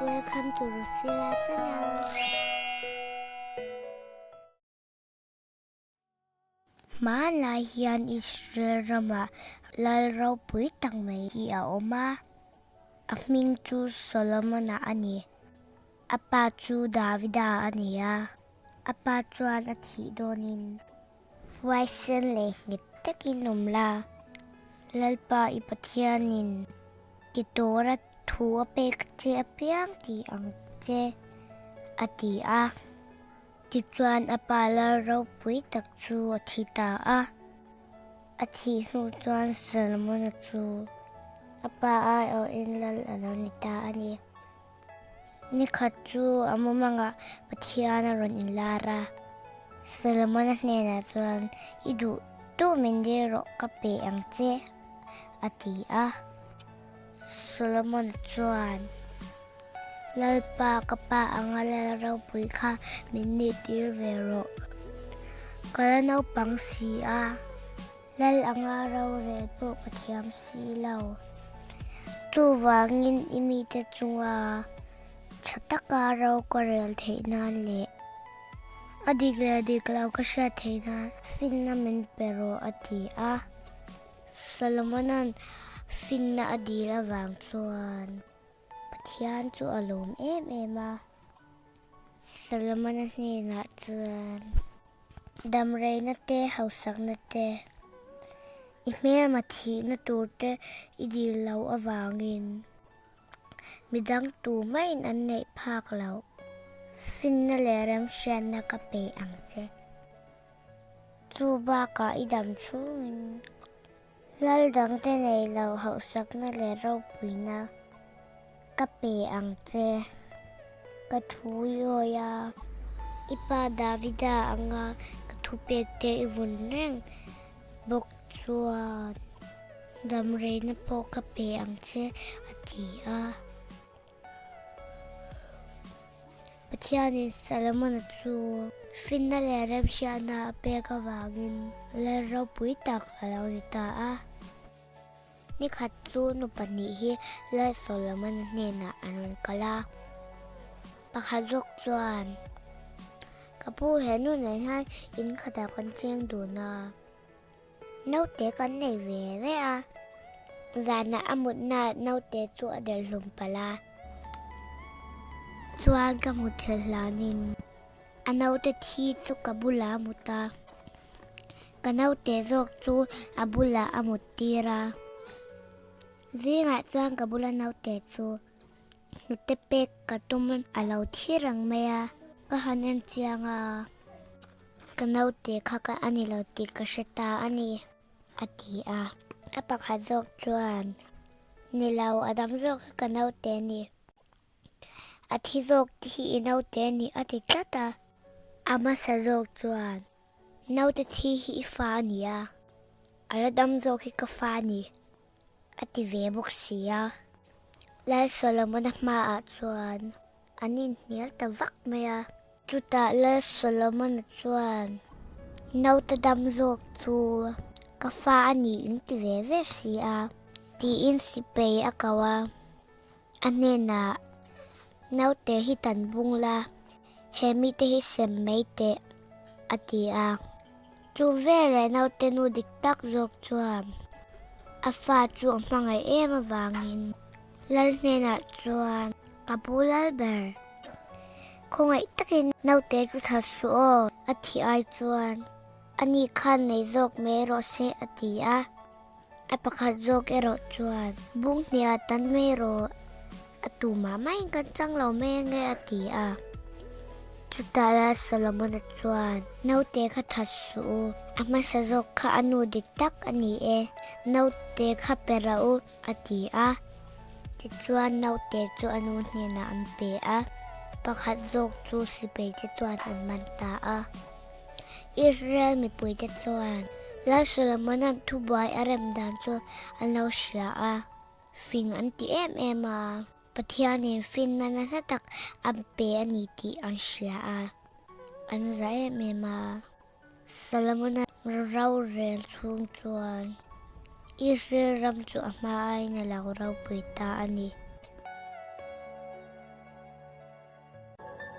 Welcome to Rusila channel. Hmanlai hian Israel ramah lal ropui tak mai hi a awm a, a hming chu Solomon-a a ni. A pa chu Davida a ni a, a pa chuan a thih dawnin Huaisen leh nghet takin awm la, Lalpa i Pathianin ti tura thu a pek che apiang ti ang che, a ti a. Tichuan a pa lal ropui tak chu a thi ta a. A thih hnu chuan Solomona chu a pa aiawhin lal a lo ni ta a ni. Ni khat chu a mumangah Pathian a rawn inlar a, Solomon-a hnenah chuan, I duh duh min dil rawh, ka pe ang che, a ti a. Solomon chuan, Lalpa, ka pa anga lal ropui kha min nihtir ve rawh. Ka la naupang si a. Lal anga rorel pawh ka thiam si lo. Chuvangin i mite chunga tha taka ro ka rel theih nan leh a dik leh dik lo ka hriat theih nan finna min pe rawh a ti a. Solomona'n finna a dil avang chuan Pathian chu a lawm em em a. Solomona hnenah chuan. Damreina te, hausakna te, i hmelma thihna tur te i dil loh avangin midang tu maiin an neih phak loh. Finna leh remhriatna ka pe ang che. Chu bakah i dam chhungin lal dangte nei lo hausakna leh ropuina Ka pe ang che, ka thu i awi a, i pa Davida anga ka thupek te i vun reng bawk chuan damreina pawh ka pe ang che, a ti a. Pathianin Solomona chu finna leh remhriatna a pek avangin lal ropui tak a lo ni ta a. Ni khat chu nu pahnih hi Lal Solomon-a hnenah an rawn kal a. Pakhat zawk chuan, Ka pu, he nu nen hian in khatah kan cheng dun a, naute kan nei ve ve a. Zanah a mutnaah naute chu a delh hlum palh a. Chuan ka hmu thel hlanin a naute thi chu ka bulah a mut a. Ka naute zawk chu a bulah a mut tir a, zingah chuan ka bula naute chu hnute pek ka tum a lo thi reng mai a, ka han en chiang a, ka naute kha ka a ni lo tih ka hre ta a ni, a ti a. A pakhat zawk chuan, Ni lo, a dam zawk hi ka naute a ni. A thi zawk te hi i naute a ni a ti tlat a. A hmasa zawk chuan, Naute thi hi i fa a ni a, a la dam zawk hi ka fa a ni, a ti ve bawk si a. Lal Solomona hmaah chuan an inhnial ta vak mai a. Chutah Lal Solomona chuan, Naute dam zawk chu ka fa a ni in ti ve ve si a, tiin sipei a ko a. A hnenah, Naute hi tan bung la, he mite hi sem mai teh, a ti a. Chu veleh naute nu dik tak zawk chuan a fa chu a hmangaih em avangin Lal hnenah chuan, Ka pu lal ber, khawngaih takin naute chu that suh aw, a thih ai chuan ani khan nei zawk mai rawh se, a ti a. A pakhat zawk erawh chuan, Bung hniah tan mai rawh, a tu mah mahin kan chang lo mai ange a ti a. Chutah la Solomon-a chuan, Naute kha that suh u, a hmasa zawk kha a nu dik tak a ni e, naute kha pe rah u a ti a. Tichuan naute chu a nu hnenah an pe a, pakhat zawk chu sipaite chuan an man ta a. Israel mipuite chuan Lal Solomona'n thubuai a rem dan chu an lo hria a, fing an ti em em a, Pathianin finna nasa tak a pe a ni tih an hria a, an za em em a. Solomona rorel chhung chuan Israel ram chu a hma aiin a lo ropui ta a ni.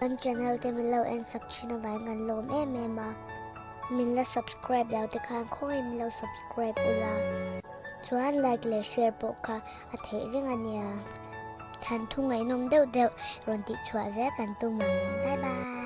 Kan channel te min lo en sak thin avangin kan lawm em em a, min la subscribe lo te khan khawngaih min lo subscribe ula, chuan like leh share pawh kha a theih reng a nia. Thanthu ngaihnawm deuh deuh rawn tihchhuah zel kan tum ang. Bye bye.